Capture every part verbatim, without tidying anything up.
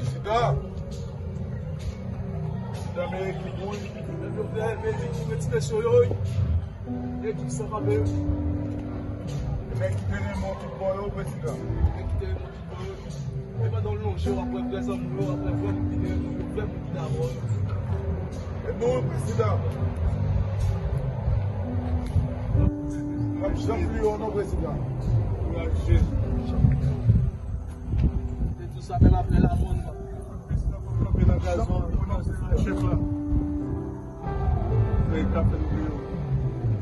Prezidan, prezidan Amerik li mouri. Jovenel, Amerik, ti mesye yo, wi. Ekip san kanpe. Nèg ki te renmen w tout bò yo, prezidan. Nèg ki te renmen w tout bò yo. E pandan w lonje, w ap wè vrè zanmi w yo, w ap wè vrè moun ki te renmen w yo, vrè moun ki dakò w yo. E nou, prezidan. M ap janm bliye w non, prezidan. Kouraj, Jezi. Te di sa, bèl apre la mòn. Prezidan, fò w kanpe nan gazon, pou nan chèf la. Nèg k ap fè nou peye w.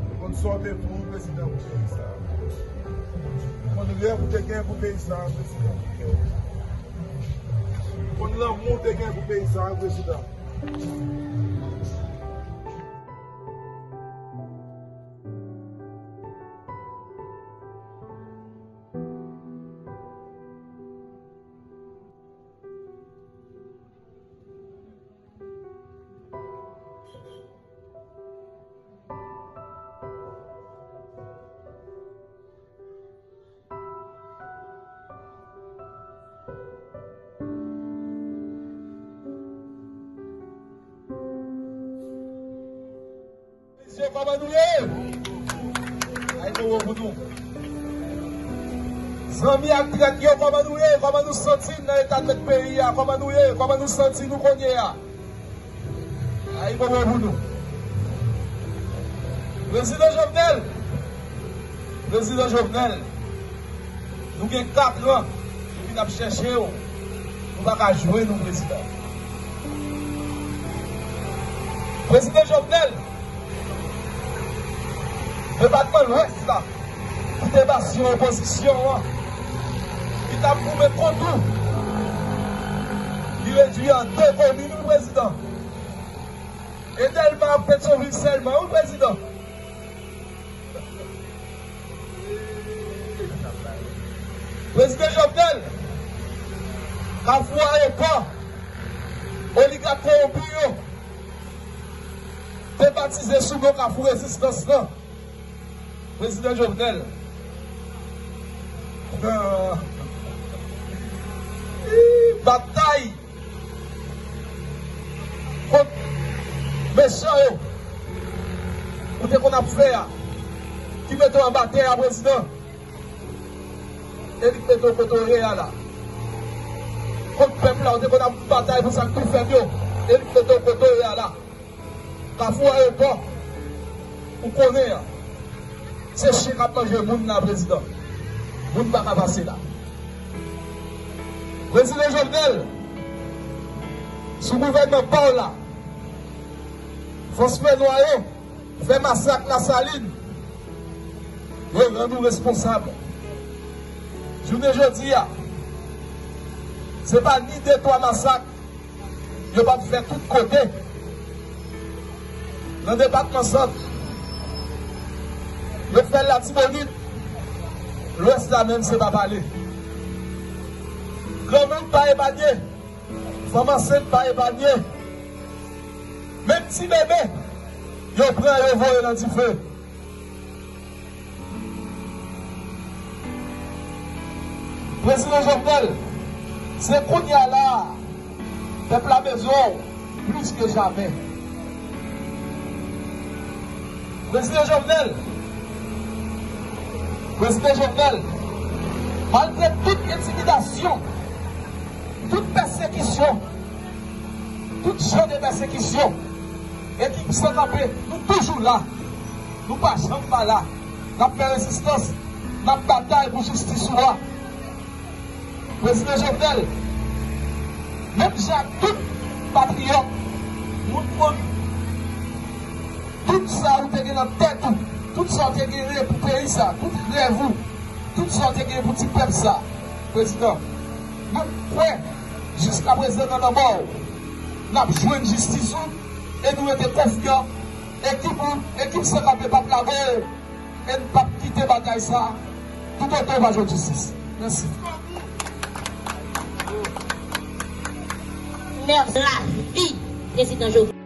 Ou konn sa w te pou peyi sa, prezidan, pou peyi sa. Ou konn rèv ou te gen pou peyi sa, prezidan. Ou konn lanmou ou te gen pou peyi sa, prezidan. Mesye, kòman nou ye? Ay, nou bon pou nou. Zanmi ak trèt yo, kòman nou ye? Kòman nou santi n nan eta tèt peyi a? Kòman nou ye? Kòman nou santi nou kounye a? Ay, bon, bon pou nou. Prezidan Jovenel, prezidan Jovenel, nou gen katran depi n ap chèche w. Nou pa ka jwenn ou, prezidan. Prezidan Jovenel, depatman Lwès la, ki te basyon opozisyon an, ki t ap goumen kont ou, li redui an de komin, wi, prezidan. E Dèlma ak Petyonvil sèlman, wi, prezidan. Prezidan Jovenel, Kafou Ayewopò, oligak kowonpi yo te batize sou non Kafou Rezistans lan. Prezidan Jovenel, batay kont mechan yo ou te konn ap fè a, ki mete w anba tè a, prezidan. E li k mete w kote w ye a la. Kont pèp la, ou te konn ap batay pou sa k pi fèb yo. E li k mete w kote w ye a la. Kafou Ayewopò, ou konnen an. Se chen k ap manje moun la, prezidan. Moun pa ka pase la. Prezidan Jovenel, sou gouvènman pa w la, fòs fè nwa yo fè masak Lasalin, yo rann ou responsab. Jounen jodi a, se pa ni de twa masak yo p ap fè tout kote. Nan depatman Sant, yo fè l Latibonit, Lwès la menm se pa pale. Granmoun pa epanye, fanm ansent pa epanye. Menm ti bebe, yo pran, yo voye nan dife. Prezidan Jovenel, se kounye a la a, pèp la bezwen w plis ke jamè. Prezidan Jovenel, Prezidan Jovenel, malgre tout entimidasyon, tout pèsekisyon, tout jan de pèsekisyon, ekip San Kanpe, nou toujou la. Nou pa janm pa la. N ap fè rezistans, n ap batay pou jistis ou a. Prezidan Jovenel, menm jan ak tout patriyòt, moun konn tout sa ou te gen nan tèt ou, tout sa ou te genyen pou peyi sa, tout rèv ou, tout sa ou te genyen pou ti pèp sa, prezidan, nou kwè jiska prezan nan lanmò w, n ap jwenn jistis ou e nou rete konfyan. Ekip ou, ekip San Kanpe p ap lage w e n p ap kite batay sa toutotan w pa jwenn jistis. Mèsi. Mèsi. Lavi prezidan Jovenel.